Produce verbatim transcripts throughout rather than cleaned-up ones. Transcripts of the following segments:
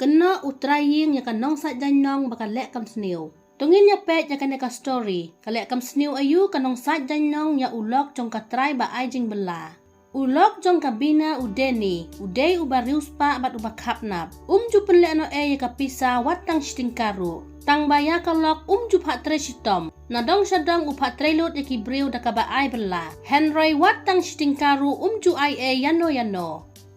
Kynnoh u trai ïing ïa ka nongsait jaiñ nong ba ka leh kam sniew. To ngin ïa peit ïa kane ka story. Ka leh kam sniew aïu ka nongsait jaiñ nong ïa u lok jong ka trai ba ai jingbylla. U lok jong ka Bina u Deni, u dei uba riewspah bad uba khapnap. Um ju pynleh noh ei ïa ka pisa wat tang shi tyngka ruh. Tang ba ïa ka lok um ju phah trei shitom. Na dong sha dong u phah trei lut ïa ki briew da kaba ai bylla. Hynrei wat tang shi tyngka ruh um ju ai ei ïano ïano.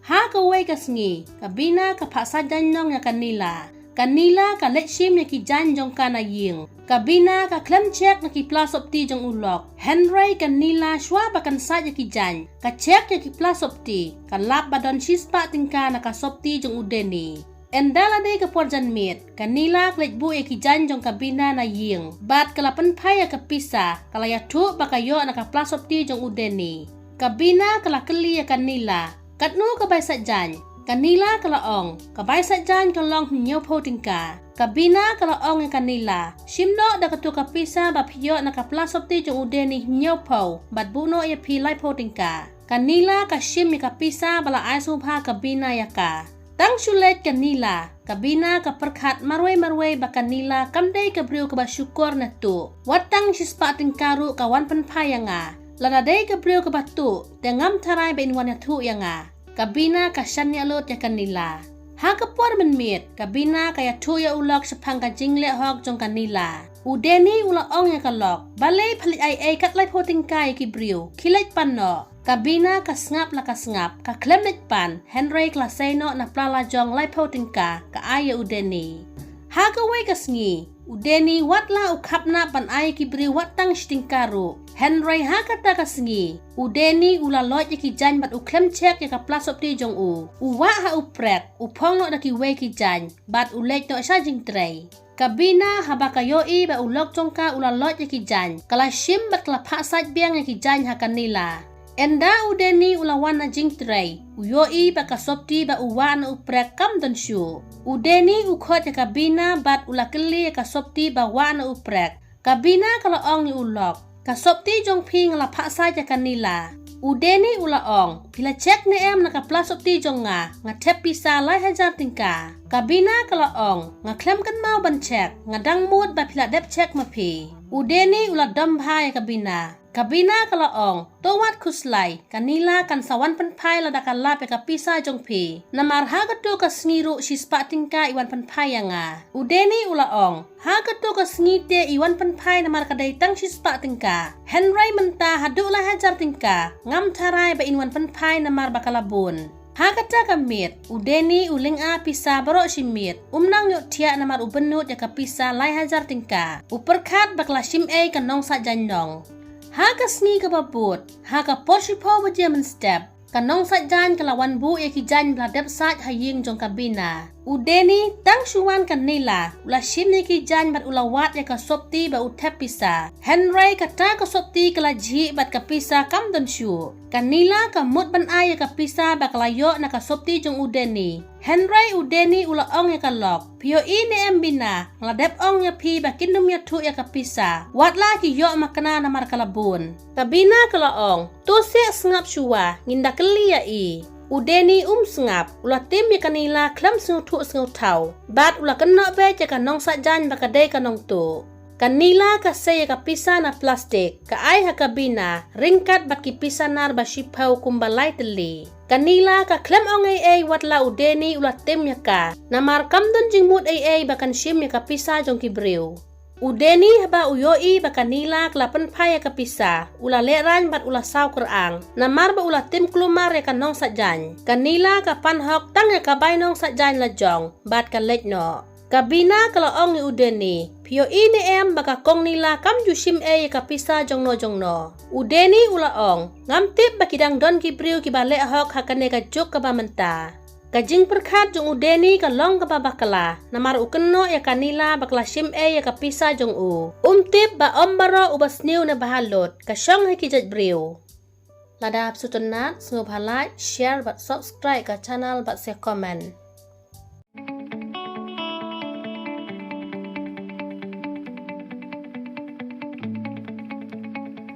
Ha kawei ka sngi, ka Bina ka phah sait jaiñ nong ïa ka Nila. Ka Nila ka leit shim ïa ki jaiñ jong ka na ïing. Ka Bina ka khlem check na ki pla sopti jong u lok. Hynrei ka Nila shuwa ba kan sait ïa ki jaiñ, ka check ïa ki pla sopti. Ka lap ba don shispah tyngka na ka sopti jong u Deni. Ynda la dei ka por janmiet, ka Nila ka leit buh ïa ki jaiñ jong ka Bina na ïing. Bad ka la pynphai ïa ka pisa, ka la ïathuh ba ka ïoh na ka pla sopti jong u Deni. Ka Bina ka la kylli ïa ka Nila, katno ka bai sait jaiñ? Ka Nila ka la ong, ka bai sait jaiñ ka long hynñiewphew tyngka. Ka Bina ka la ong ïa ka Nila, shim noh da katu ka pisa ba phi ïoh na ka pla sopti jong u Deni hynñiewphew, bad buh noh ïa phi laiphew tyngka. Ka Nila ka shim ïa ka pisa ba la ai sngewbha ka Bina ïa ka. Tang shu leit ka Nila, ka Bina ka pyrkhat marwei marwei ba ka Nila kam dei ka briew kaba shukor na tuh. Wat tang shispah tyngka ruh ka wan pynphai ïa nga. Lada dei ka briew kaba tuh, te ngam tharai ba in wan ïathuh ïa nga. Ka Bina ka shaniah lut ïa ka Nila. Ha ka por mynmiet, ka Bina ka ïathuh ïa u lok shaphang ka jingleh hok jong ka Nila. U Deni u la ong ïa ka lok, balei pha leit ai ei kat laiphew tyngka ïa ki briew, khie leit pan noh. Ka Bina ka sngap la ka sngap, ka khlem leit pan, hynrei ka la sei noh na pla la jong laiphew tyngka, ka ai ïa u Deni. Ha kawei ka sngi, u Deni wat la u khapnap ban ai ïa ki briew wat tang shi tyngka ruh. Hynrei ha kata ka sngi, u Deni u la loit ïa ki jaiñ bad u khlem check ïa ka pla sopti jong u. U wah ha u prek, u phong noh da kiwei ki jaiñ, bad u leit noh sha jingtrei. Ka Bina haba ka ïohi ba u lok jong ka u la loit ïa ki jaiñ, ka la shim bad ka la phah sait biang ïa ki jaiñ ha ka Nila. Ynda u Deni u la wan na jingtrei, u ïohi ba ka sopti ba u wah na u prek kam don shuh. U Deni u khot ïa ka Bina bad u la kylli ïa ka sopti ba wah na u prek. Ka Bina ka la ong ïa u lok, ka sopti jong phi nga la phah sait ïa ka Nila. U Deni u la ong, phi la check ne em na ka pla sopti jong nga, nga thep pisa lai hajar tyngka. Ka Bina ka la ong, nga khlem kynmaw ban check, nga dang mut ba phi la dep check ma phi. U Deni u la dom bha ïa ka Bina. Ka Bina ka la ong, to wat khuslai, ka Nila kan sa wan pynphai lada ka lap ïa ka pisa jong phi. Namar ha katu ka sngi ruh shispah tyngka i wan pynphai ïa nga. U Deni u la ong, ha katu ka sngi te i wan pynphai namar ka dei tang shispah tyngka. Hynrei mynta haduh lai hajar tyngka, ngam tharai ba in wan pynphai namar ba ka la bun. Ha kata ka miet, u Deni u lynga pisa baroh shi miet, um nang ïohthiah namar u bynnud ïa ka pisa lai hajar tyngka. U pyrkhat ba ka la shim ei ka nongsait jaiñ nong. Ha ka sngi kaba bud, ha ka por shiphew baje mynstep, ka nongsait jaiñ ka la wan buh ïa ki jaiñ ba la dep sait ha ïing jong ka Bina. U Deni, tang shu wan ka Nila, u la shim ïa ki jaiñ bad u la wad ïa ka sopti ba u thep pisa. Hynrei kata ka sopti ka la jhieh bad ka pisa kam don shuh. Ka Nila ka mut ban ai ïa ka pisa ba ka la ïoh na ka sopti jong u Deni. Hynrei u Deni u la ong ïa ka lok, phi ïohi ne em Bina, nga la dep ong ïa phi ba kin nym ïathuh ïa ka pisa. Wat la ki ïoh makna namar ka la bun. Ka Bina ka la ong, to seh sngap shuwa, ngin da kylli ïa i. U Deni um sngap, u la tim ïa ka Nila khlem sngewthuh sngewthaw. Bad u la kynnoh beit ïa ka nongsait jaiñ ba ka dei ka nongtuh. Ka Nila ka sei ïa ka pisa na plastik, ka ai ha ka Bina, ryngkat bad ki pisa nar ba shiphew kumba lai tylli. Ka Nila ka khlem ong ei ei wat la u Deni u la tim ïa ka. Namar kam don jingmut ei ei ba kan shim ïa ka pisa jong ki briew. U Deni haba u ïohi ba ka Nila ka la pynphai ïa ka pisa, u la lehraiñ bad u la saw kyrang. Namar ba u la tim kulmar ïa ka nongsait jaiñ. Ka Nila ka pan hok tang ïa ka bai nongsait jaiñ la jong, bad ka leit noh. Ka Bina ka la ong ïa u Deni, phi ïohi ne em ba ka kong Nila kam ju shim ei ïa ka pisa jongno jongno. U Deni u la ong, ngam tip ba ki dang don ki briew kiba leh hok ha kane ka juk kaba mynta. Ka jingpyrkhat jong u Deni ka long kaba bakla, namar u kynnoh ïa ka Nila ba ka la shim ei ïa ka pisa jong u. Um tip ba ym baroh uba sniew ne ba halut, ka shong ha ki jait briew. Lada phi sngewthuh nat, sngewbha like, share bad subscribe ka channel bad sa comment.